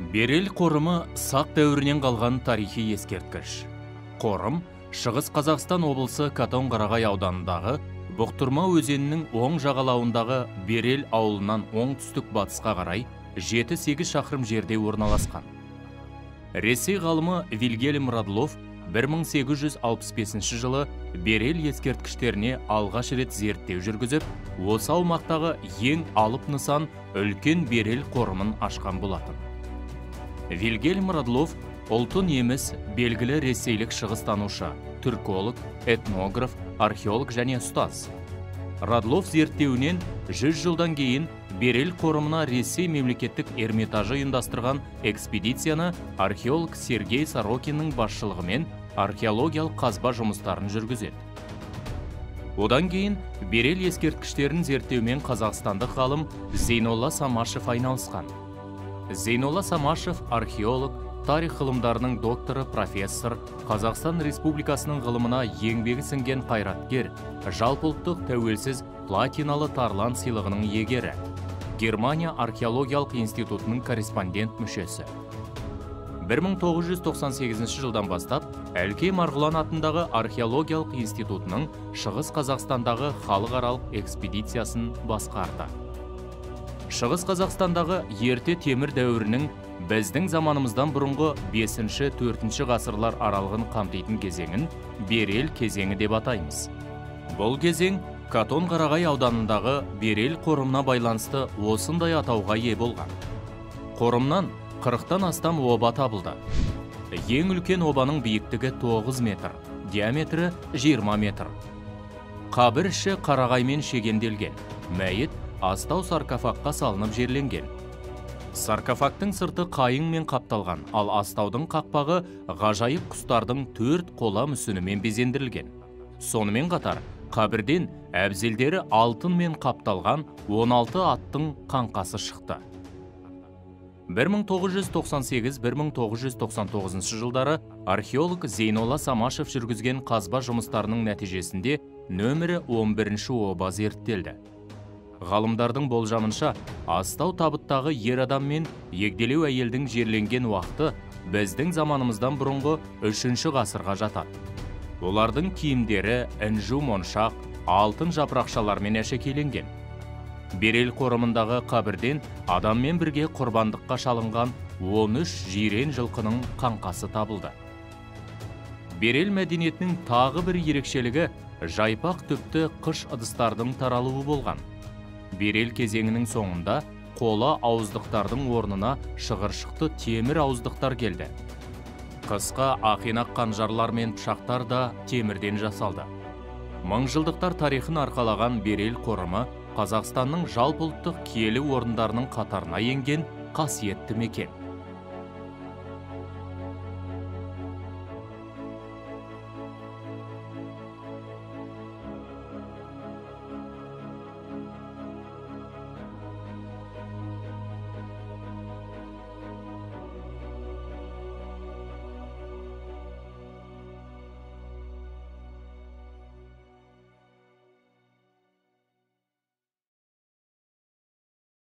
Берел қорымы сақ дәуірінен қалған тарихи ескерткіш. Қорым Шығыс Қазақстан облысы Катонқарағай ауданындағы Бұқтырма өзенінің оң жағалауындағы Берел ауылынан оңтүстік батысқа қарай 7-8 шақырым жерде орналасқан. Ресей ғалымы Вильгельм Радлов 1865 жылы Берел ескерткіштеріне алғаш рет зерттеу жүргізіп, осы аумақтағы ең алып нысан үлкен Берел қорымын ашқан болатын. Вильгельм Радлов ұлты неміс, белгілі ресейлік шығыстанушы, түрколог, этнограф, археолог және ұстаз. Радлов зерттеуінен 100 жылдан кейін Берел қорымына Ресей мемлекеттік Эрмитажы ұйымдастырған экспедицияны археолог Сергей Сорокиннің басшылығымен археологиялық қазба жұмыстарын жүргізеді. Одан кейін Берел ескерткіштерін зерттеумен қазақстандық ғалым Зейнолла Самашев айналысқан. Зейнолла Самашев археолог, тарих ғылымдарының докторы, профессор, Қазақстан Республикасының ғылымына еңбегі сіңген қайраткер, жалпыұлттық тәуелсіз платиналы Тарлан сыйлығының иегері, Германия археологиялық институтының корреспондент мүшесі. 1998 жылдан бастап Әлкей Марғұлан атындағы археологиялық институтының Шығыс Қазақстандағы халықаралық экспедициясын басқарды. Шығыс Қазақстандағы ерте темір дәуірінің біздің заманымыздан бұрынғы 5-4 ғасырлар аралығын қамтитын кезеңін Берел кезеңі деп атаймыз. Бұл кезең Катонқарағай ауданындағы Берел қорымына байланысты осындай атауға ие болған. Қорымнан 40-тан астам оба табылды. Ең үлкен обаның биіктігі 9 метр, диаметрі 20 метр. Қабір іші қарағаймен шегенделген, мәйіт астау саркофагқа салынып жерленген. Саркофагтың сырты қайыңмен қапталған, ал астаудың қақпағы ғажайып құстардың 4 қола мүсінімен безендірілген. Сонымен қатар, қабірден әбзелдері алтынмен қапталған 16 аттың қаңқасы шықты. 1998-1999 жылдары археолог Зейнолла Самашев жүргізген қазба жұмыстарының нәтижесінде нөмірі 11-ші оба зерттелді. Ғалымдардың болжамынша, астау табыттағы ер адам мен егделеу әйелдің жерленген уақыты біздің заманымыздан бұрынғы 3-ші ғасырға жатады. Олардың киімдері інжу моншақ, алтын жапырақшалармен әшекейленген. Берел қорымындағы қабірден адаммен бірге құрбандыққа шалынған 13 жирен жылқының қаңқасы табылды. Берел мәдениетінің тағы бір ерекшелігі жайпақ түпті қыш ыдыстардың таралуы болған. Берел кезеңінің соңында қола ауыздықтардың орнына шығыршықты темір ауыздықтар келді. Қысқа ақинақ қанжарлар мен пышақтар да темірден жасалды. Мыңжылдықтар тарихын арқалаған Берел қорымы Қазақстанның жалпыұлттық киелі орындарының қатарына енген қасиетті мекен.